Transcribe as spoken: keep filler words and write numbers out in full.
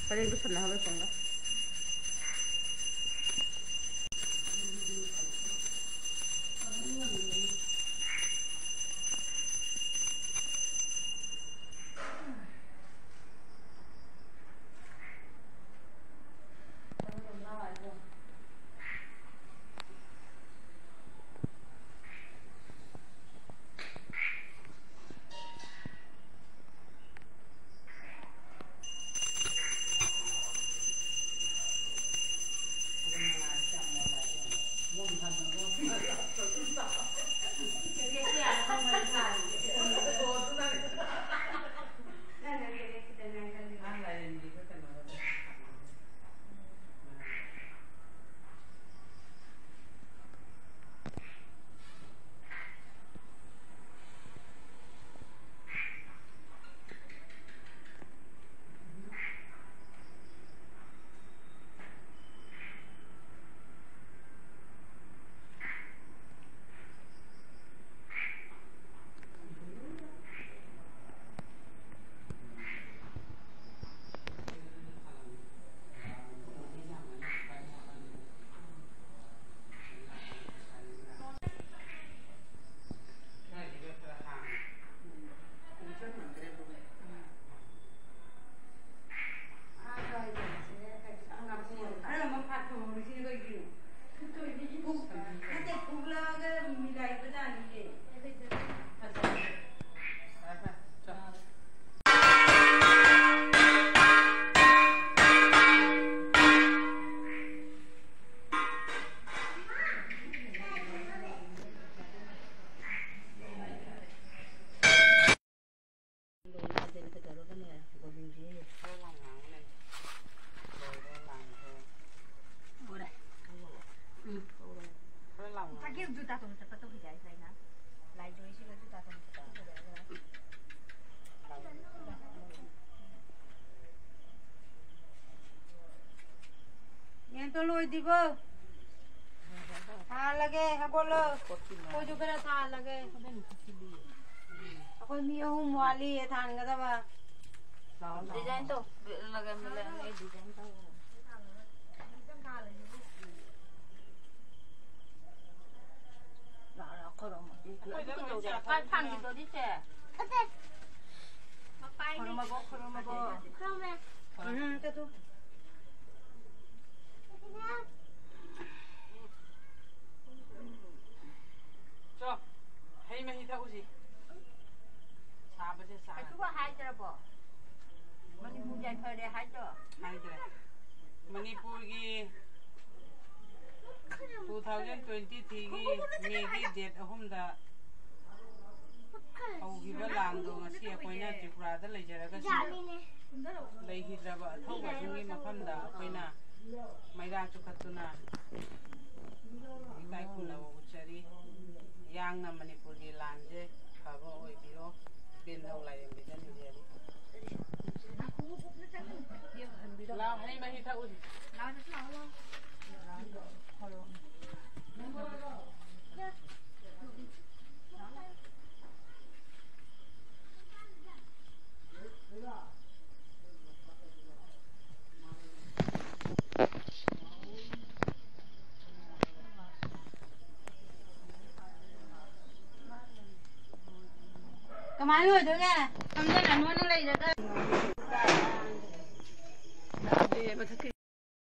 ꯄꯔꯦꯡꯗꯣ ꯁꯝꯅꯍꯜꯂꯣ ꯁꯣꯝꯗ꯫ ꯆꯒꯦ ꯖꯨꯇꯥ ꯇꯣꯡ ꯆꯠꯄ ꯇꯧꯈꯤꯁꯦ ꯍꯥꯏꯁꯦ ꯑꯩꯅ꯫ ꯂꯥꯏꯗꯣꯏꯁꯤꯒ ꯖꯨꯇꯥ ꯇꯣꯡ ꯆꯠꯄ ꯇꯧꯈꯤꯁꯦ ꯍꯥꯏꯁꯦ꯫ ꯌꯦꯟꯇꯣ ꯂꯣꯏꯗ꯭ꯔꯤꯕꯣ? ꯊꯥꯜꯂꯒꯦ, ꯍꯧꯒꯠꯂꯣ꯫ ꯑꯩꯈꯣꯏꯁꯨ ꯈꯔ ꯊꯥꯜꯂꯒꯦ꯫ ꯑꯩꯈꯣꯏ ꯃꯤ ꯑꯍꯨꯝ ꯋꯥꯠꯂꯤꯌꯦ ꯊꯥꯟꯒꯗꯕ꯫ Design ꯇꯧ꯫ ꯂꯒꯟ ꯂꯒꯟ ꯑꯩ design ꯇꯧ꯫ ꯂꯥꯛꯑꯣ, ꯂꯥꯛꯑꯣ, ꯈꯣꯏꯔꯣꯝꯃꯣ꯫ ꯑꯩꯈꯣꯏꯗ ꯂꯣꯏ ꯆꯥꯊꯣꯛ꯫ ꯀꯥꯏ ꯊꯥꯡꯈꯤꯗꯣꯔꯤꯁꯦ? ꯈꯨꯔꯨꯝꯃꯒꯣ, ꯈꯨꯔꯨꯝꯃꯒꯣ꯫ ꯎꯝ, ꯆꯠꯊꯣꯛ꯫ ꯆꯣ, ꯍꯩ ꯃꯍꯤ ꯊꯛꯎꯁꯤ꯫ ꯁꯥꯕꯁꯦ ꯁꯥꯔꯦ꯫ ꯀꯩꯁꯨꯒ ꯍꯥꯏꯗ꯭ꯔꯕꯣ? ꯃꯅꯤꯄꯨꯔ ꯌꯥꯏꯐꯔꯦ ꯍꯥꯏꯗꯣ? ꯍꯥꯏꯗ꯭ꯔꯦ꯫ ꯃꯅꯤꯄꯨꯔꯒꯤ two thousand twenty threeꯒꯤ ꯃꯦꯒꯤ date ꯑꯍꯨꯝꯗ ꯍꯧꯈꯤꯕ ꯂꯥꯟꯗꯣ ꯉꯁꯤ ꯑꯩꯈꯣꯏꯅ ꯇ꯭ꯔꯤꯄꯨꯔꯥꯗ ꯂꯩꯖꯔꯒꯁꯨ ꯂꯩꯈꯤꯗ꯭ꯔꯕ ꯑꯊꯧꯕꯁꯤꯡꯒꯤ ꯃꯐꯝꯗ ꯑꯩꯈꯣꯏꯅ ꯃꯩꯔꯥ ꯆꯨꯈꯠꯇꯨꯅ ꯏꯀꯥꯏ ꯈꯨꯝꯅꯕ ꯎꯠꯆꯔꯤ꯫ ꯌꯥꯡꯅ ꯃꯅꯤꯄꯨꯔꯒꯤ ꯂꯥꯟꯁꯦ ꯐꯕ ꯑꯣꯏꯕꯤꯔꯣ꯫ ꯏꯄꯦꯟꯗꯧ ꯂꯥꯏꯔꯦꯝꯕꯤꯗ ꯅꯤꯖꯔꯤ꯫ ꯂꯥꯎ, ꯍꯩ ꯃꯍꯤ ꯊꯛꯎꯁꯤ꯫ ꯀꯃꯥꯏꯅ ꯂꯣꯏꯗꯣꯏꯅꯦ? ꯅꯝꯖꯜꯂꯅꯨ ꯅꯪ ꯂꯩꯔꯒ꯫